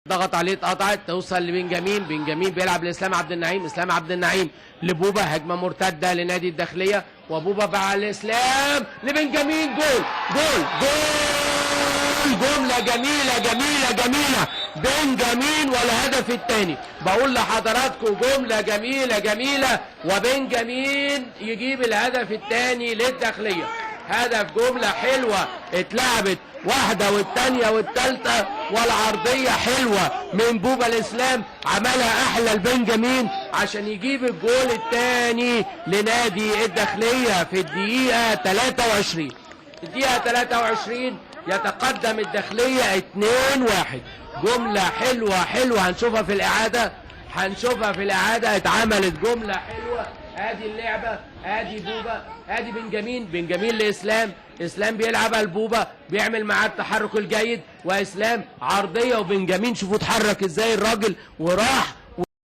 ضغط عليه اتقطعت، توصل لبنجامين، بنجامين بيلعب لاسلام عبد النعيم، اسلام عبد النعيم لبوبا، هجمة مرتدة لنادي الداخلية، وبوبا مع الاسلام لبنجامين، جول جول جول، جملة جميلة جميلة جميلة، بنجامين والهدف الثاني. بقول لحضراتكم جملة جميلة جميلة، وبنجامين يجيب الهدف الثاني للداخليه. هدف جملة حلوة اتلعبت، واحدة والتانية والتالتة، والعرضية حلوة من بوبا الإسلام، عملها أحلى البنجامين عشان يجيب الجول الثاني لنادي الداخلية في الدقيقة 23. الدقيقة 23 يتقدم الداخلية 2-1. جملة حلوة حلوة هنشوفها في الإعادة، هنشوفها في الإعادة، اتعملت جملة حلوة. ادي اللعبة، ادي بوبا، ادي بنجامين، بنجامين لاسلام، اسلام بيلعبها لبوبا، بيعمل معاه التحرك الجيد، واسلام عرضية وبنجامين، شوفوا اتحرك ازاي الراجل وراح